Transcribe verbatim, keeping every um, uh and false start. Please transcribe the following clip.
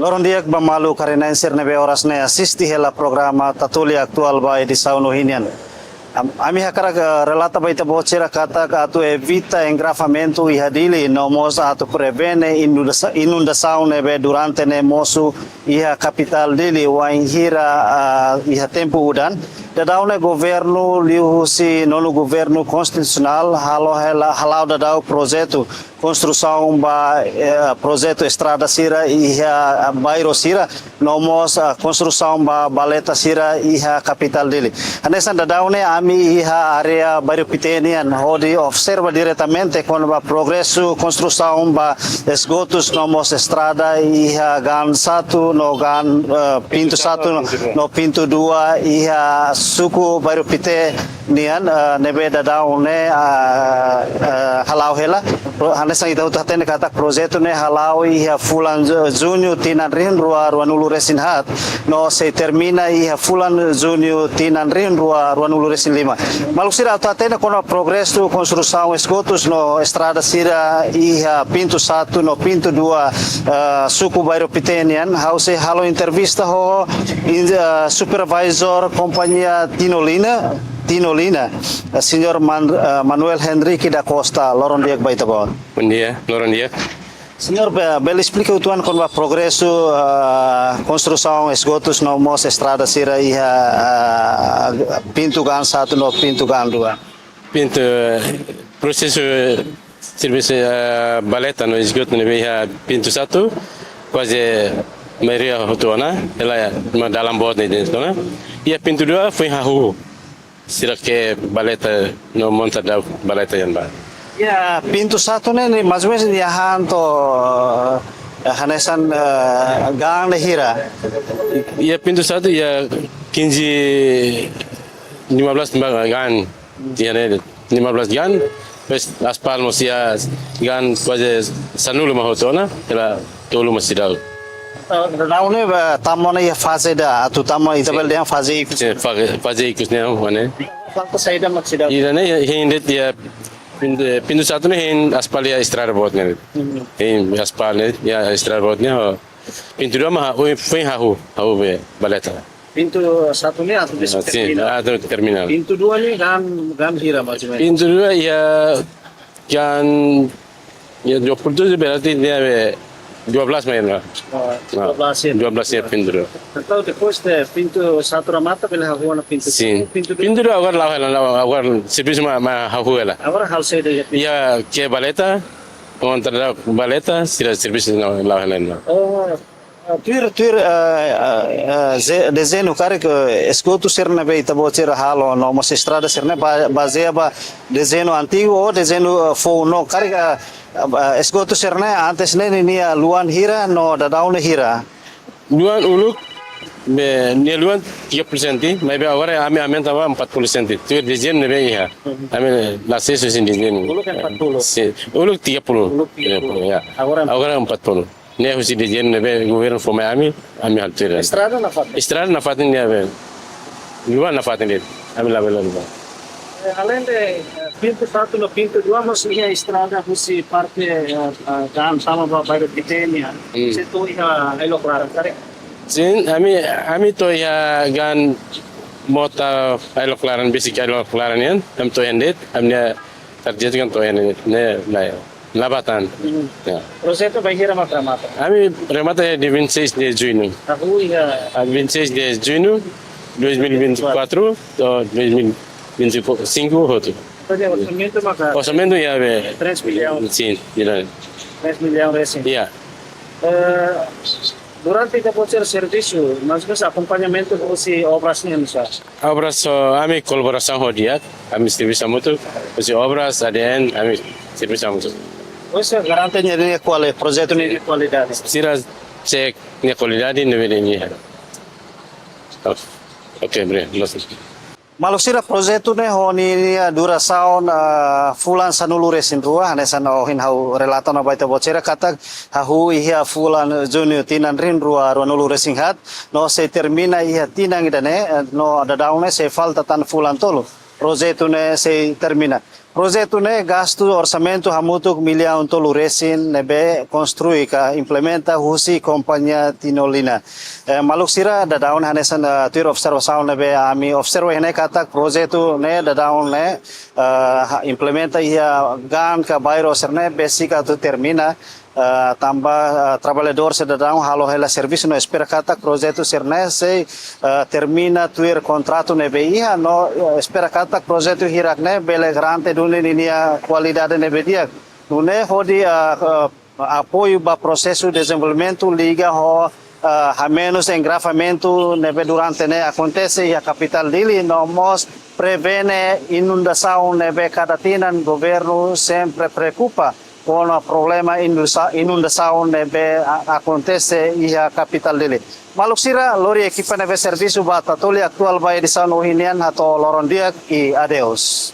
Loron di'ak ba maluk karik-na'in sira ne'ebé oras ne'e asiste hela programa Tatoli Atuál ba edisaun ohin nian. Am-, ami hakarak, eh, relata ba ita-boot sira katak atu evita engarrafamentu iha Dili, no mós atu prevene inundasa-, inundasaun ne'ebé durante ne'e mosu iha kapitál Dili, wainhira, ah, iha tempu udan. Daudaun ne'e governu liuhusi nonu governu konstitusionál halo hela, hala'o daudaun projetu konstrusaun ba, eh, projetu estrada sira iha bairru sira, no mós, ah, konstrusaun ba baleta sira iha kapitál Dili. Hanesan daudaun ne'e ami iha área Bairru Pité nian hodi observa diretamente kona-ba progresu konstrusaun ba esgotus no mós estrada iha gaan satu no gaan, eh, pintu satu no, no pintu dua iha suku Bairru Pité nian, eh, ne'ebé daudaun ne'e, ah, eh, hala'o hela. Pro-, hanesan ita hotu hatene katak projetu ne'e hala'o iha fulan Ju-, Juñu tinan rihun rua ruanulu resin haat, no sei termina iha fulan Juñu tinan rihun rua ruanulu resin lima. Maluk sira atu hatene kona progresu konstrusaun esgotus no estrada sira iha pintu satu no pintu dua, eh, suku Bairru Pité nian, ha'u sei halo entrevista ho in-, eh, supervisor kompañia Tinolina, Tinolina, eh, señór Man-, eh, Manuel Henrique da Costa, loron di'ak ba ita-boot. Bom dia, loron di'ak. Señór, be-, bele esplika uitoan kona-ba progresu, eh, konstrusaun esgotus no mós estrada sira iha, eh, pintu gaan satu no pintu gaan dua. Pintu, eh, prosesu, eh, servisu, eh, baleta no esgotu ne'ebé iha pintu satu, kuaze maioria hotu ona, hela mak dalan boot ne'e de'it ona. Iha pintu dua foin hahú. Sira ke'e baleta no monta daudaun baleta iha ne'ebá. Iha pintu satu ne'e, ne'e mais ou menos iha han to'o, eh, hanesan, eh, gaan ne'e hira? Iha pintu satu iha quinze, lima belas ba-, gaan. Iha ne'e lima belas gaan, depois aspal mós iha gaan kuaze sanulu mak hotu ona, hela tolu mak seidauk. Eh, daudaun ne'e, eh, tama ona iha faze ida, atu tama ita bele dehan faze ikus. Sin, faze, faze ikus ne'e, mane. Falta saida mak seidauk? Ida-ne'e, hein de'it iha pintu, pintu satu ne'e hein aspal iha estrada boot ne'e. Hmm. Hein aspal ne'e, iha estrada boot ne'e, ho. Pintu dua mak, oi, foin hahú, hahú be, baleta. Pintu satu ne'e atu de'it, ah, sin, termina. Atu termina. Pintu dua ne'e gaan, gaan hira mais ou menos? Pintu dua iha gaan, iha dua puluh tujuh berarti ne'e be dua belas mak iha. Oh, ah, dua belas iha. Dua belas iha pintu dua. Entaun depois de pintu satu remata bele hahú ona pintu dua. Sin. Pintu dua. Pintu dua agora la'o hela, la'o, agora servisu mak, mak hahú hela. Agora halo saida iha pintu? Iha ke'e baleta, kontra baleta, sira servisu la'o, la'o hela ona. Oh. Ah, tuir, tuir, eh, eh, eh, ze-, dezeñu karik, eh, esgotu sira ne'ebé ita-boot sira halo, no mós estrada sira ne'e ba-, bazeia ba dezeñu antigu ou dezeñu, eh, foun no karik, eh, eh, esgotu sira ne'e antes ne'e ninia luan hira no daudaun ne'e hira? Luan uluk, be, nia luan tiga puluh senti, maibé agora ami aumenta ba empat puluh senti. Tuir dezeñu ne'ebé iha. Ami la sesu sin dezeñu. Uluk empat puluh? Sin. Uluk tiga puluh. Uluk tiga puluh. Tiga puluh, ya. Agora? Agora empat puluh. Ne'e husi dezeñu ne'ebé governu fó mai ami, ami halo tuir. Estrada nafatin? Estrada nafatin de'it be. Luan nafatin de'it. Ami labele luan. Eh, além de, eh, pintu satu no pintu dua, mós iha estrada husi parte, eh, eh, gaan tama ba Bairru Pité nian. Hmm. Sei to'o iha Ailok Laran, karik? Sin, ami, ami to'o iha gaan mota Ailok Laran, besik Ailok Laran nian, ami to'o iha de'it, ami-nia target kan to'o iha de'it, ne'e, ne'e. Labatan. Hmm. Ya. Projetu bainhira mak remata? Ami remata iha dia vinte e seis de junho. Hahú iha? Ah, vinte e seis de junho, dois mil e vinte e quatro, to'o dois mil e vinte e cinco hotu. Entaun, orsamentu maka? Orsamentu iha be. Três milhão. Sin, iha. Três milhão resin. Ya. Eh, durante ita-boot sira servisu, mais ou menos akompañamentu husi obras nian, sa? Obras, so, ami kolaborasaun ho di'ak, ami servisu hamutuk, husi obras, A D N, ami servisu hamutuk. Oinsá garante nia, nia kuali-, projetu nia kualidade? Sira cek nia kualidade, ne'ebé nia. Oh, oke, bre, loos. Maluk sira, projetu ne'e ho ninia durasaun, ah, fulan sanulu resin rua, hanesan ohin ha'u relata ona ba ita-boot sira katak hahú iha fulan Juñu tinan rihun rua ruanulu resin haat, no sei termina iha tinan ida-ne'e, eh, no daudaun ne'e sei falta tan fulan tolu projetu ne'e sei termina. Projetu ne'e gastu orsamentu hamutuk millaun tolu resin ne'ebé konstrui ka implementa husi kompañia Tinolina. Eh, maluk sira, daudaun hanesan, eh, tuir observasaun ne'ebé ami observa iha ne'e katak projetu ne'e daudaun ne'e, eh, ha-, implementa iha gaan ka bairru sira-ne'e besik atu termina, eh, tanba, eh, traballadór sira daudaun halo hela servisu no espera katak projetu sira-ne'e sei, eh, termina tuir kontratu ne'ebé iha no, eh, espera katak projetu hirak-ne'e bele garante duni ninia kualidade ne'ebé di'ak. Nune'e hodi, eh, eh, apoiu ba prosesu dezenvolvimentu liga ho, eh, hamenus engravamentu ne'ebé durante ne'e akontese iha kapitál Dili no mós prevene inundasaun ne'ebé kada tinan governu sempre preokupa kona-ba problema inundasaun, inundasaun ne'ebé a-, akontese iha kapitál Dili. Maluk sira, lori ekipa ne'ebé servisu ba Tatoli Atuál ba edisaun ohin nian hato'o loron di'ak i adeus.